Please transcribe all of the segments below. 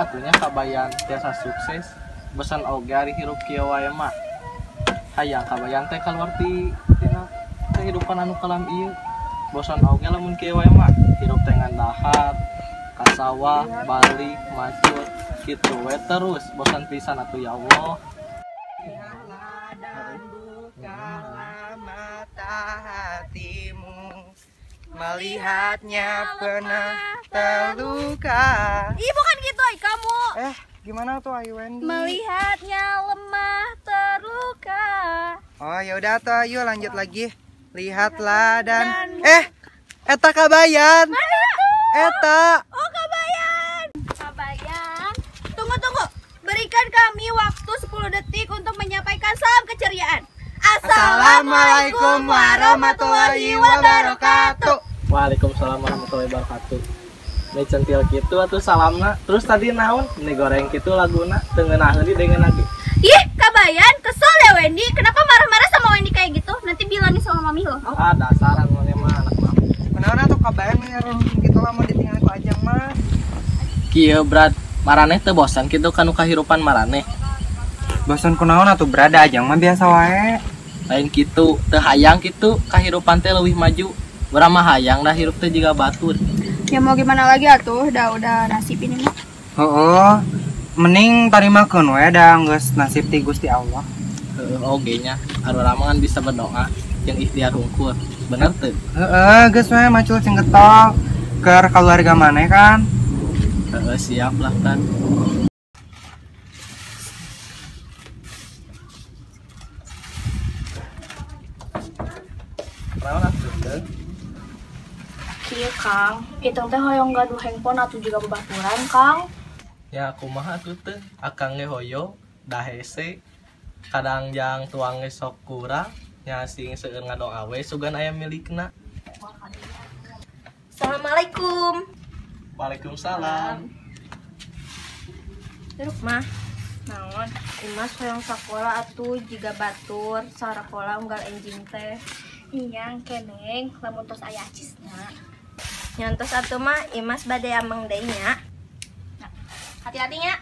Kumaha atuh nya kabayan tiasa sukses bosan oge ari hirup kieu wae mah. Hayang kabayan teh kaluar ti tina kehidupan anu kalam ieu. Bosan oge lamun kieu wae mah, hirup teh ngan dahar, ka sawah, balik, macul, kitu we terus, bosan pisan atuh ya Allah. Lihatlah dan bukalah mata hatimu, melihatnya pernah terluka. Ih, bukan gitu ay kamu. Gimana tuh Ayu Wendy? Melihatnya lemah terluka. Oh, ya udah tuh ayo lanjut lagi. Lihatlah dan eta kabayan. Mana? Eta. Oh, kabayan. Kabayan. Tunggu, tunggu. Berikan kami waktu 10 detik untuk menyampaikan salam keceriaan. Assalamualaikum warahmatullahi wabarakatuh. Waalaikumsalam warahmatullahi wabarakatuh. Ini centil gitu atuh salamna. Terus tadi naon? Ini goreng gitu laguna teu ngeunaheun di dengan lagi. Ih, kabayan, kesel ya Wendy. Kenapa marah-marah sama Wendy kayak gitu? Nanti bilangin sama mami loh. Ah, dasaran mana mah anak mami. Kunaon atuh kabayan ngarung gitu lah mau ditinggal ku Ajeng mah. Kieu Brad, maraneh teu bosan kitu kanu kahirupan maraneh. Bosan kunaon atuh Brad, Ajeng mah biasa wae. Lain kitu, teu hayang kitu kahirupan teh leuwih maju. Urang mah hayang dah hirup teh jiga batur. Ya mau gimana lagi atuh, udah nasib ini mah. Heeh. Mending tarimakeun we da geus nasib ti Gusti Allah. Heeh, oge nya. Urang mah kan bisa berdoa jeung ikhtiar hungkul. Bener teu? Heeh, geus we macul cing getol keur keluarga maneh kan. Heeh, siap lah kan. Naon atuh teh? Kieu Kang, Iteng teh hoyong gaduh handphone atuh juga babaturan Kang. Ya kumaha atuh teh, akang ge hoyong da hese. Kadang jang tuang ge sok kurang, nya sing seueur ngadoa we sugan aya milikna. Assalamualaikum. Waalaikumsalam. Duduk mah. Naon? Imas hoyong sakola atuh jiga batur, sarakola unggal enjing teh. Iya, keneng, lamun tos aya acisna. Nyontos atuh mah Imas bade ameng deui nya. Hati-hati nya.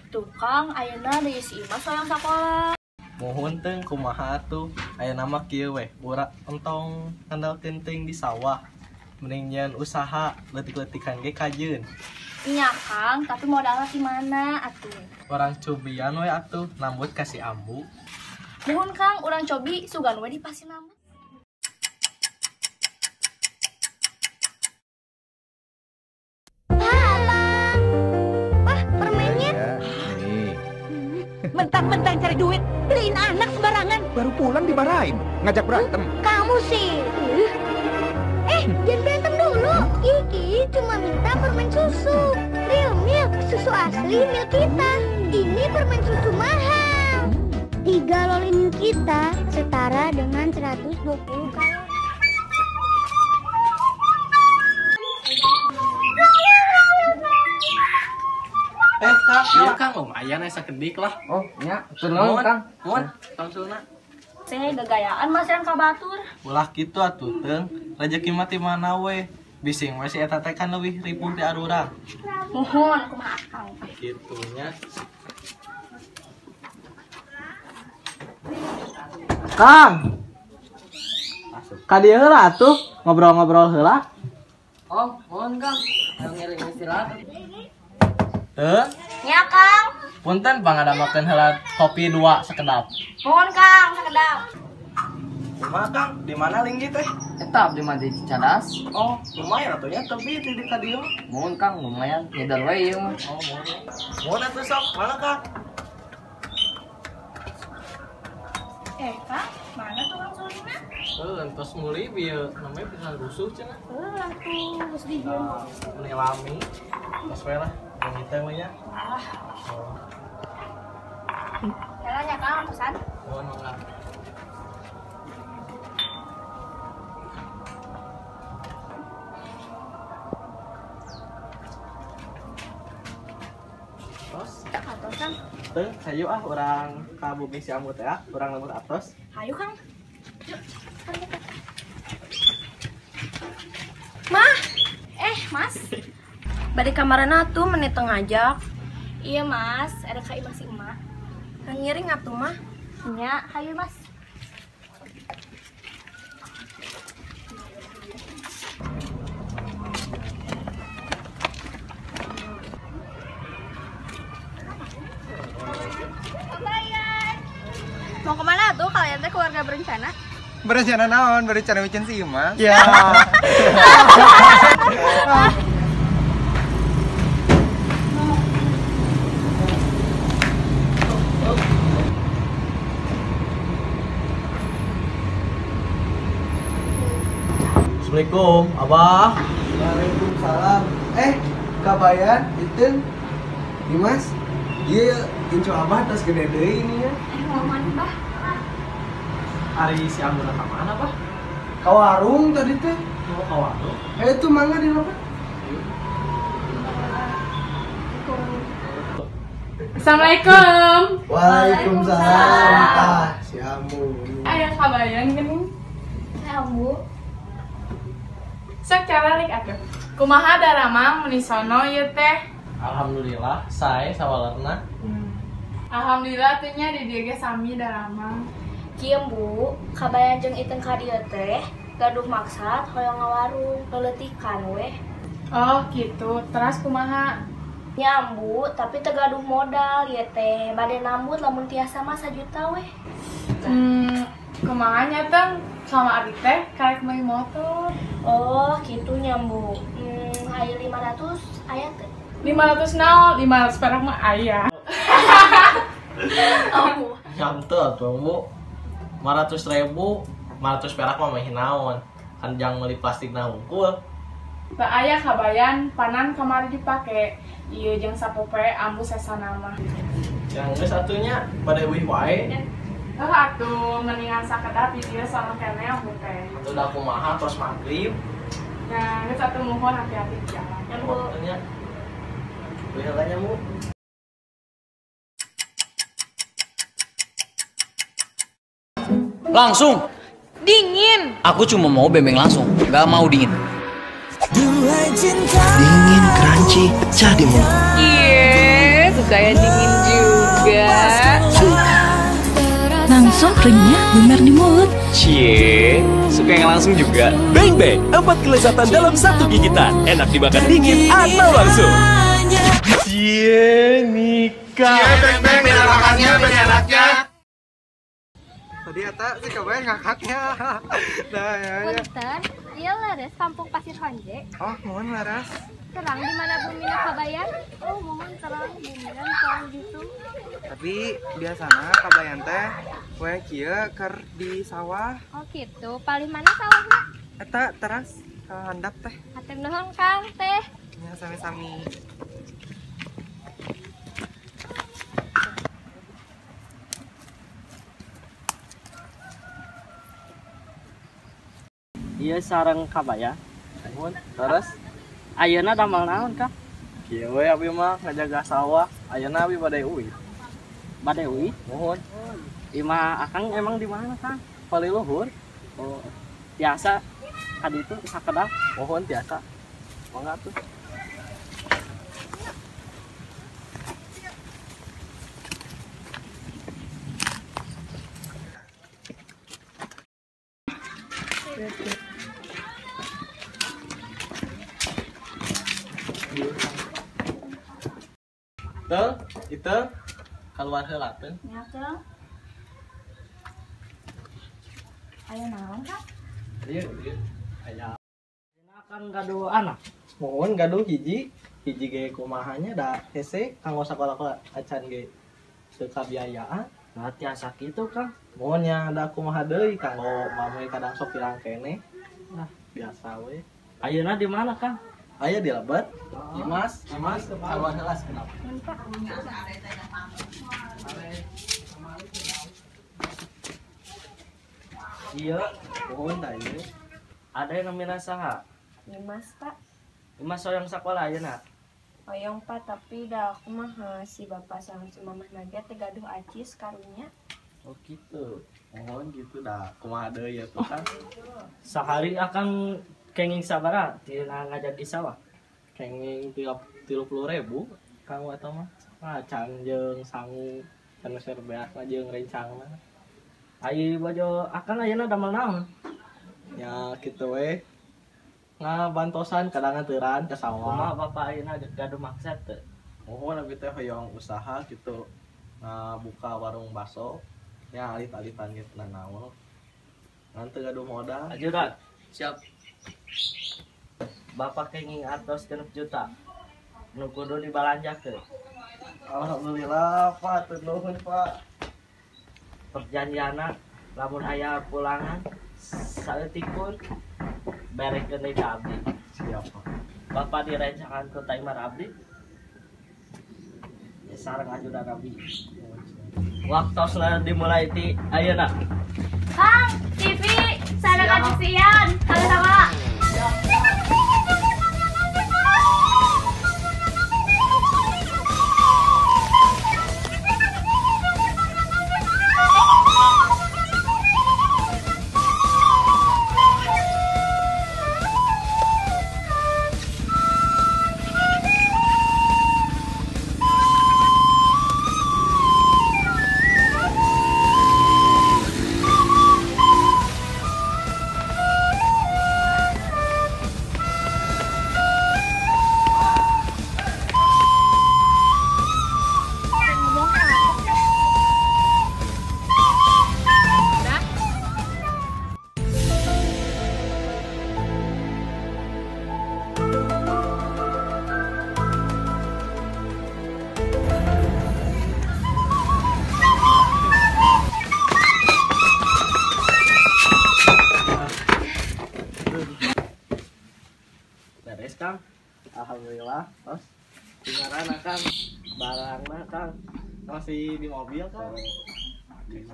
Tuh Kang, ayeuna deui si Imas hoyong sakola. Muhun teh kumaha atuh, ayeuna mah kieu weh, urang entong ngandalkeun teuing di sawah. Mending nyeun usaha leutik-leutikan ge kajeun. Iya Kang, tapi modalna ti mana atuh? Urang cubian we atuh, nambut ka si ambu. Muhun Kang, urang cobi sugan we dipasi nambut. Wah, permennya. Mentang-mentang cari duit, beliin anak sembarangan. Baru pulang dimarahin, ngajak berantem. Kamu sih. Jangan berantem dulu. Kiki cuma minta permen susu. Real milk, susu asli milk kita. Ini permen susu mahal. 3 lolin kita setara dengan 120 kalori. Kang, iya Kang, lumayan ya sakedik lah. Oh, nya, turun Kang. Mun, langsungna. Teh gagayaan mas yang kabatur. Ulah kitu atuh teung, rejeki mah ti mana we. Bising we si eta teh kan leuwih ripuh ti arurang. Muhun kumaha Kang. Kitu nya. Kang. Ka dieu heula atuh, ngobrol-ngobrol heula. Oh, mohon Kang. Ayo ngiring istirahat. Teu? Nya Kang. Punten pangadamakeun heula kopi 2 sekedap. Mohon Kang, sekedap. Kumaha Kang? Di mana linggih teh? Eta abdi mah di Cicadas. Oh, lumayan atuh nya tebi di ka dieu. Mohon Kang, lumayan nyedar we ieu mah. Oh, mohon. Mohon atuh sok, mana Kang? Kang, mana tukang sulingna? Heuh, entos meuli bieu namanya pisan rusuh cenah. Heuh atuh, geus dijieun. Meni lami. Tos we lah, yang teh we nya. Ah. Oh. Jalan ya Kang, pesan. Mohon mangga. Tos. Atos Kang. Teu, hayu ah urang ka bumi si Ambu teh ah, urang lembut atos. Hayu Kang. Yuk. Mah, Mas. Bade kamarana atuh menit teu ngajak. Iya Mas, ada ka imah si emak. Ngiring atuh mah. Nya, hayu Mas. Mau kemana tuh kalian teh keluarga berencana? Berencana naon? Berencana bikin si Imas. Ya. Assalamualaikum, Abah. Waalaikumsalam. Kabayan, Iteung, Dimas. Iya, incu Abah tas gede deui ini ya. Mohon, Bah. Ari si Ambu ka mana, Bah? Ka warung tadi teh. Oh, ka warung. Itu mangga di apa? Assalamualaikum. Waalaikumsalam. Ah, si Ambu. Aya kabayan geuning. Si Ambu. Sok caralik atuh. Kumaha daramang meni sono ieu teh? Alhamdulillah, sae sawalerna. Alhamdulillah teh nya di dieu ge sami daramang. Kieu Bu, kabayan jeung Iteung ka dieu teh gaduh maksad hoyong ngawarung leuleutikan weh. Oh, gitu. Teras kumaha? Nya Ambu, tapi teu gaduh modal ieu teh. Bade nambut lamun tiasa mah 1 juta weh. Kumaha nya teh sama abi teh karek meuli motor. Oh, gitu nya Bu. Aya 500 aya teh. 500 naon, 500 perak mah aya. Oh. Nyampe atuh Bu. 500.000, 500 perak mah meh naon. Kan jang meuli plastik na hungkul. Teu aya kabayan panan kamari dipake. Ieu jeung sapopoe ambu sesana mah. Yang geus atuh nya bade euih wae. Heuh atuh mendingan sakedap di dieu sono keneh ambu teh. Atuh da kumaha tos magrib. Nah, geus atuh muhun hati-hati di jalan. Ya Bu. Nya. Lihat Bu. Langsung. Dingin. Aku cuma mau bembeng langsung, gak mau dingin. Dingin, crunchy, pecah di mulut. Iya, suka yang dingin juga. Langsung renyah, lumer di mulut. Cie, suka yang langsung juga. Beng Beng, 4 kelezatan dalam 1 gigitan. Enak dimakan dingin atau langsung. Cie, nikah. Cie, Beng Beng, beda makannya, beda enaknya. Tadi eta si kabayan ngakaknya. Nah, ya. Punten, ieu leres kampung Pasir Honje. Oh, mohon leres. Terang di mana bumina kabayan? Oh, mohon terang bumina terang gitu. Tapi biasana kabayan teh we kieu keur di sawah. Oh, gitu. Palih mana sawahna? Eta teras ka handap teh. Hatur nuhun Kang teh. Ya, sami-sami. Iya sareng kabayan. Nuhun, terus ayeuna damel naon Kang? Kieu we abi mah ngajaga sawah. Ayeuna abi bade uih. Bade uih? Nuhun. Imah akang emang di mana Kang? Palih luhur. Oh, tiasa ka ditu sakedap. Nuhun tiasa. Mangga atuh. Teu, itu keluar heula teu. Nya Kang. Aya naon Kang? Ieu, ieu. Aya. Kan gaduh anak. Mohon gaduh hiji, hiji ge kumaha nya da hese kanggo sakola acan ge teu kabiayaan. Nah, tiasa kitu Kang. Mohon nya da kumaha deui kanggo mame kadang sok pirang keneh. Nah, biasa we. Ayeuna di mana Kang? Aya di lebet. Dimas, Dimas, keluar heula kenapa? Iya, mohon tah ieu. Ada yang namina saha? Dimas, Pak. Dimas hoyong sakola ayeuna? Hoyong, Pak, tapi da aku mah si bapak sama si mamah naga teh gaduh acis karunya. Oh gitu. Mohon gitu dah. Kumaha deui ya tuh kan. Sehari akan kenging sabaraha tina ngajak di sawah? Kenging 30.000 kanggo eta mah. Can jeung sangu can meser beak mah jeung rencangna. Ai bojo akang ayeuna damel naon? Ya kitu we. Ngabantosan kadang teuran ka sawah. Kumaha bapak ayeuna gaduh maksad teu? Mohon abi teh hoyong usaha gitu ngabuka warung bakso nya alit-alitan gitu nanaon. Ngan teu gaduh modal. Ajudan, siap. Bapak kenging atos 6 juta. Nu kudu dibalanjakeun. Alhamdulillah, Pak, teu nuhun, Pak. Perjanjianna lamun aya pulangan saeutik pun berekeun deui ka abdi. Siap, Pak. Bapak direncangan ku timer abdi. Ya, sareng ajudan abdi. Waktosna dimulai ti ayeuna. Kang, TV sareng ajusian, sama-sama. Beres, Kang. Alhamdulillah, tos. Tinggaran Kang, barangna Kang masih di mobil Kang. Di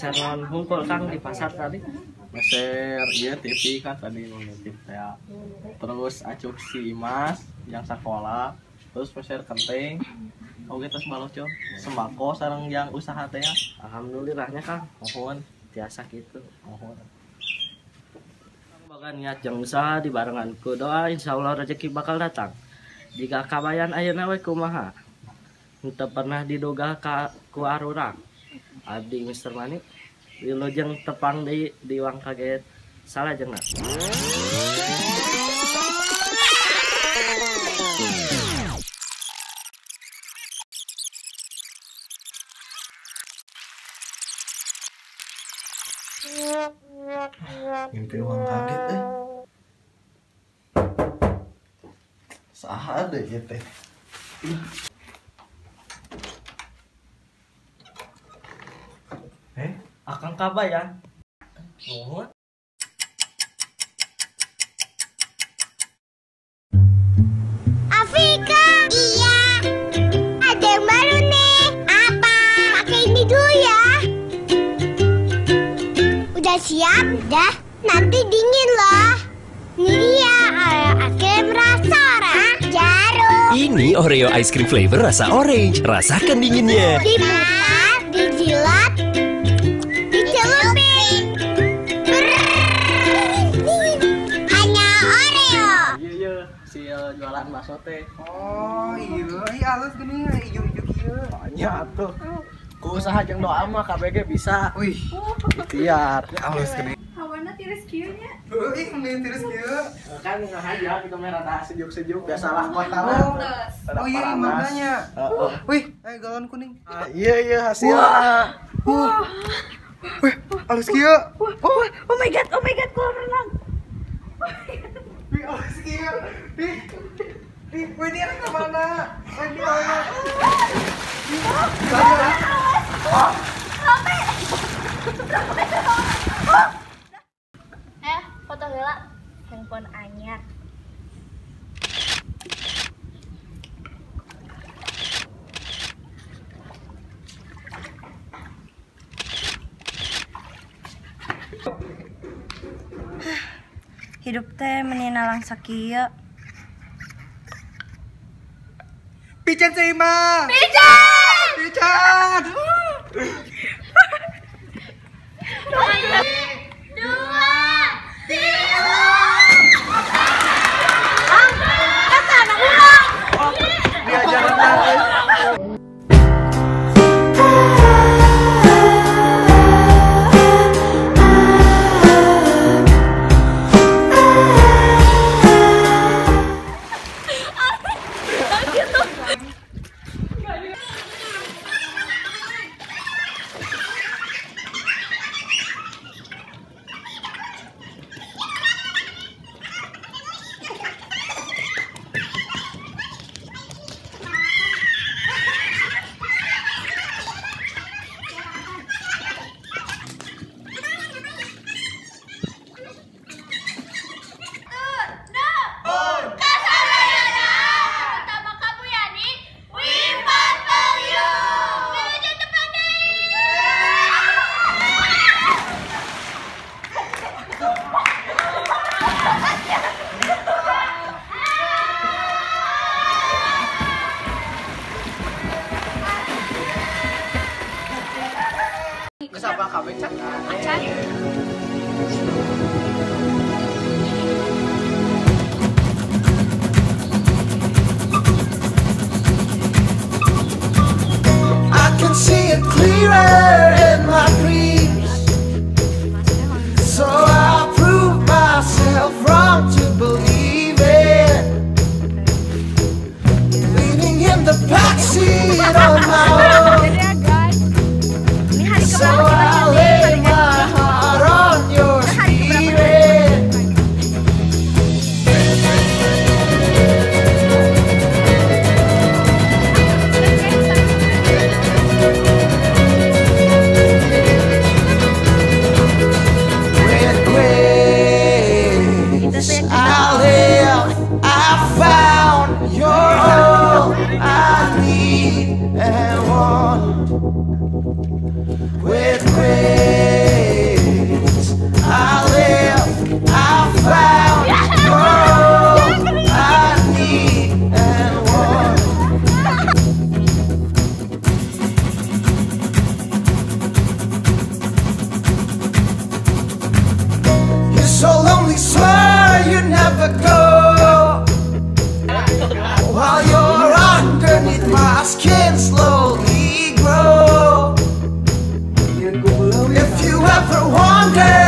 Sanon hungkul Kang di pasar tadi. Meser ieu TV kan tadi mau nitip teh. Terus acuk si Imas yang sekolah, terus meser kenteng. Oke terus balocor sembako sareng yang usaha teh. Alhamdulillahnya Kang. Mohon tiasa kitu. Mohon. Boga niat jeung usaha dibarengan ku doa insyaallah rezeki bakal datang. Jika kabayan ayeuna we kumaha? Henteu pernah diduga ka ku arurang. Abdi Mr. Mani wilujeng tepang deui di Wang Kaget salajengna. Mimpi uang kaget eh. Saha deh ieu teh. Akang kabayan. Nuhun. Afika, iya. Ada yang baru nih. Apa? Pakai ini dulu ya. Udah siap? Udah. Nanti dingin loh. Ini dia Oreo ice cream rasa orange. Jarum. Ini Oreo ice cream flavor rasa orange. Rasakan dinginnya. Diputar, dijilat, dicelupin. Hanya Oreo. Iya, si jualan bakso teh. Oh, iya, iya halus gini, ijo-ijo kieu. Banyak tuh. Ku usaha jeung doa mah KBG bisa. Wih, ikhtiar. Halus gini. Hawana tiris kieu nya. Heuh, mending tiris kieu. Kan ngahaja kita mah rada sejuk-sejuk, biasalah kota lah. Oh iya, makanya. Wih, galon kuning. Iya, iya hasilnya. Wih, halus kieu. Oh my god, kolam renang. Wih, halus kieu. Ih. Ih, wih, dia ke mana? Wih, dia mana? Foto heula handphone anyar. Hidup teh meni nalangsa kieu. Pican Seima. Pican. Pican. 2, 3. Acan. I can see it clearer in my dreams. So I prove myself wrong to believe it. Leaning in the backseat on my own. Ini hari So keberapa I kita syuting? lay Hari my heart on your spirit. With grace I live, I found you're all I need and want. With grace I live, I found you're all I need and want. You're so lonely, swear you never go. While you're underneath my skin slowly grow. If you ever wonder